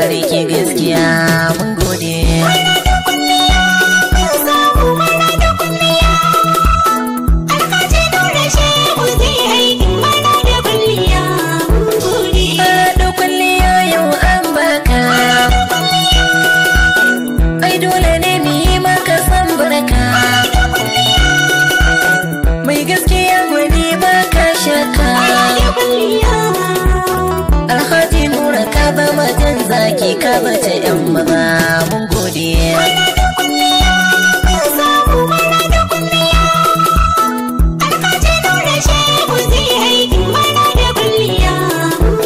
rike gaskiya mun gode. Ado kwalliya yau an baka, ai dole ne mu yi maka san barka. Mai gaskiya gwani baka shakka, Alhaji Nura ka zama jan zaki ka bace yan maza mun gode.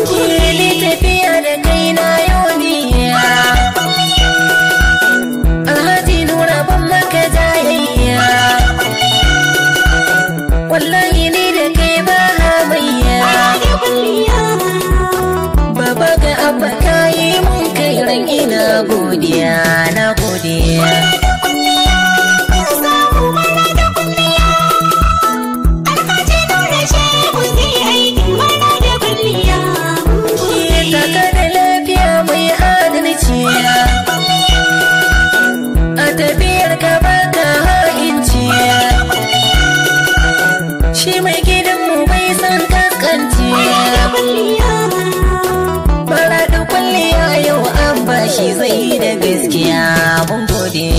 Kili tafiya da kai na yau niya, Alhaji Nura ban maka jayayya, wallahi ni da kai ba hamayya. Baba ga abba kayi mun kai ran ina godiya na gode. Taka da lafiya mai adalci, a tafiyar ka baka ha'inci. Shi mai gidanmu bai san kaskanci, mara da kwalliya yau an bashi zai da gaskiya mun gode.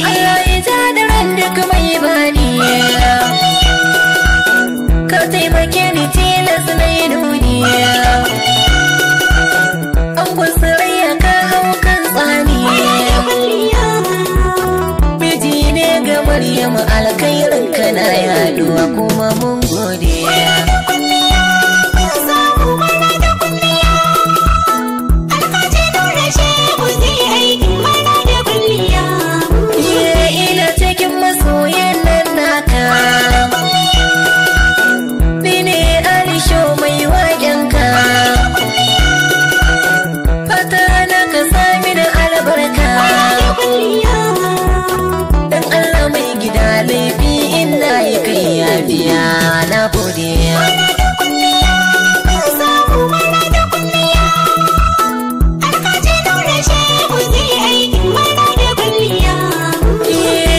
Allah ya ja da ran duk mai bani, ka taimake ni tilas na yi nuni. An gusarayya ka hau kan tsani, miji ne ga Maryam alkhairin kana yaduwa kuma mun gode. Ina cikin masoyan nan naka, ni ne Alisho mai waƙenka. Fata na ka sami da albarka, dan Allah mai gida laifi ina yi kai yafiya na gode.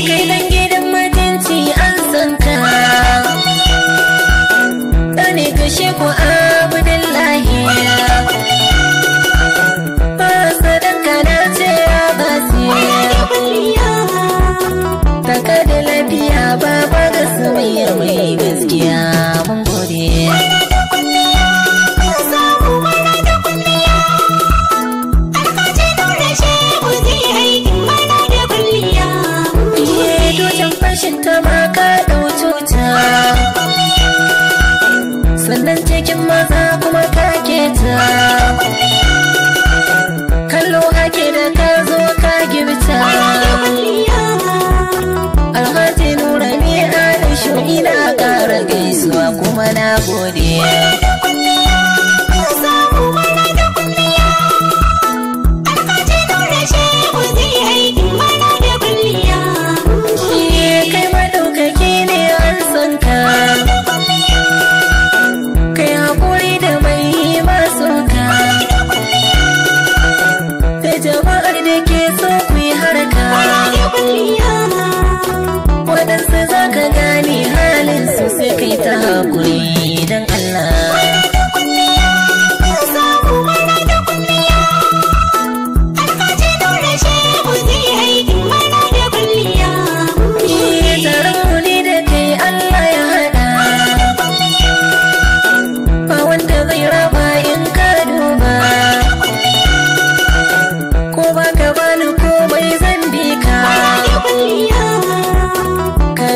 Kai dan gidan mutunci an san ka, ɗane kashe ku Abdullahi. Ba sadanka na ce ya basi, taka da lafiya baba ga soyayya mai gaskiya mun gode. Dutsen fashin ta ma ka ɗau cuta, sannan cikin maza kuma ka keta. Kallo ake da ka zo ka gibta, Alhaji Nura ne Alisho ina ƙara gaisuwa kuma na gode. Kai maɗaukaki ne an san ka, kai haƙuri da mai masu ka, da jama'ar da ke so ku yi harka. Waɗansu za ka gane halin su sai kai ta haƙuri don Allah. Taron mu ne da kai Allah ya haɗa, ba wanda zai raba in ka duba. Ko ba ka bani komai zan bi ka, ka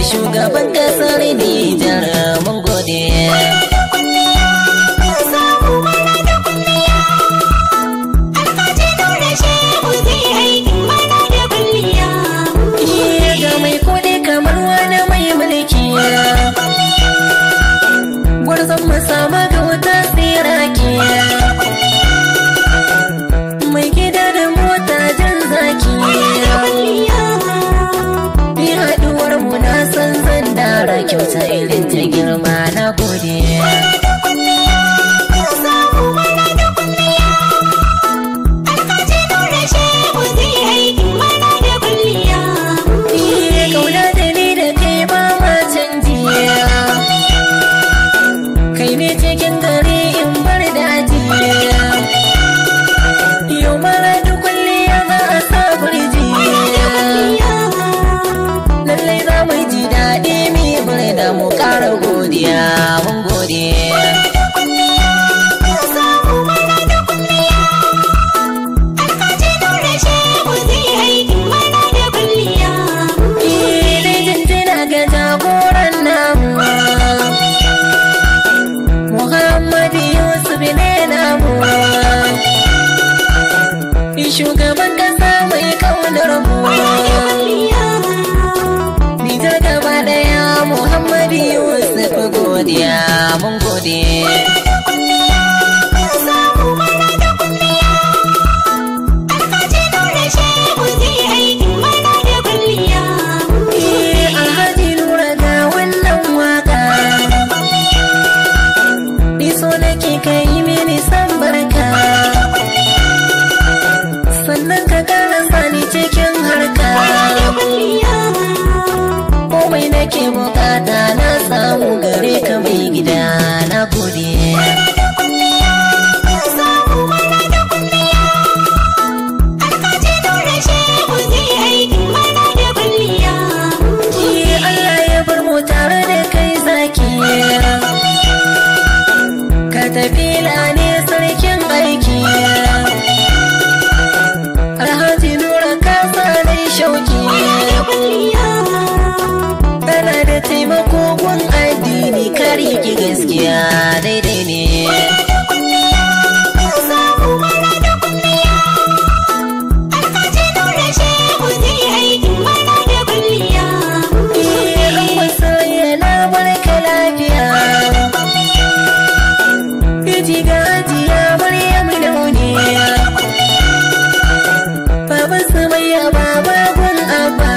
Shugaban kasar Nijar, mun gode. Ga mai kuɗi kamar wani mai mulki, gwarzon mu sama ga wata tsiraki, mai gida da mota jan zaki. Ni haɗuwar mu na san zan dara kyauta irin ta girma, na gode. Kauna da ni da kai ba ma canji, kai ne cikin gari in bar daji. Yau mara da kwalliya za a sa burji, lallai za mu ji daɗi mu murna mu ƙara godiya, mun gode. Dai jinjina ga jagoran namu, Muhammadu Yusuf ne namu, shugaban kasa mai kaunar mu. Nijar gaba daya, Muhammadu Yusuf godiya, mun gode. Alhaji Nura, ga wannan waka, ni so nake kai mini san barka, sannan ka kara sani cikin harka. Komai nake bukata na samu gare ka mai gida, na gode. Allah ya bar mu tare da kai zaki, ka tafi ne sarkin aiki. Alhaji Nura, ka sanai shauki, kana da taimako gun addini, ka riƙe gaskiya daidai ne. An yana barka lafiya. Iji ga ajiya Maryam Launi, Baba Sumayya, Baba gun Abba,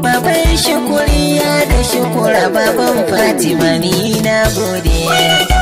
Baban Shukuriya da Shukura, Baban Fatima, ni na gode.